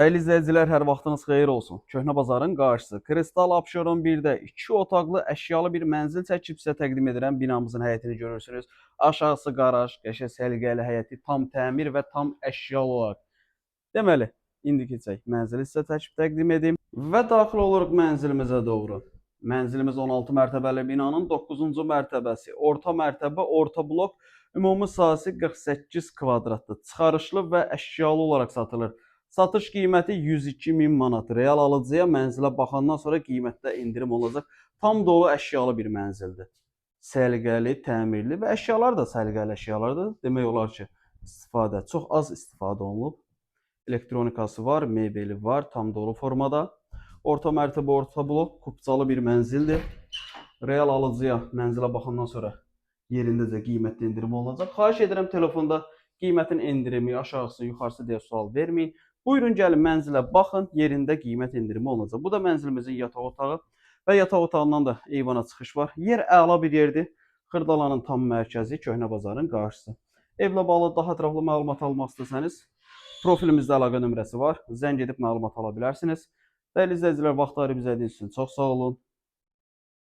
Dəyərli izləyicilər, hər vaxtınız xeyir olsun. Köhnə bazarın qarşısı Kristal Abşeron 1-də 2 otaqlı əşyalı bir mənzil çəkib sizə təqdim edirəm. Binamızın həyətini görürsünüz. Aşağısı qaraj, qəşəng səliqəli həyəti, tam təmir və tam əşyalı olaraq. Deməli, indi keçək mənzili sizə çəkib təqdim edim və daxil oluruq mənzilimizə doğru. Mənzilimiz 16 mərtəbəli binanın 9-cu mərtəbəsi, orta mərtəbə, orta blok, ümumi sahəsi 48 kvadratdır. Çıxarışlı və əşyalı olaraq satılır. Satış qiyməti 102 min manat. Real alıcıya mənzilə baxandan sonra qiymətdə endirim olacaq. Tam dolu əşyalı bir mənzildir. Səliqəli, təmirli və əşyalar da səliqəli əşyalardır. Demək olar ki, istifadə çox az istifadə olunub. Elektronikası var, mebeli var, tam dolu formada. Orta mərtəbə, orta blok, kupçalı bir mənzildir. Real alıcıya mənzilə baxandan sonra yerindəcə qiymətdə endirim olunacaq. Xahiş edirəm, telefonda qiymətin endirimi, aşağısı, yuxarısı deyə sual verməyin. Buyurun gəlin mənzilə baxın, yerində qiymət endirimi olacaq. Bu da mənzilimizin yataq otağı və yataq otağından da eyvana çıxış var. Yer əla bir yerdir. Xırdalanın tam mərkəzi, Köhnə bazarın qarşısı. Evlə bağlı daha ətraflı məlumat almaq istəsəniz, profilimizdə əlaqə nömrəsi var. Zəng edib məlumat ala bilərsiniz. Dəyərli izləyicilər, vaxt ayırıb izlədiyiniz üçün çox sağ olun.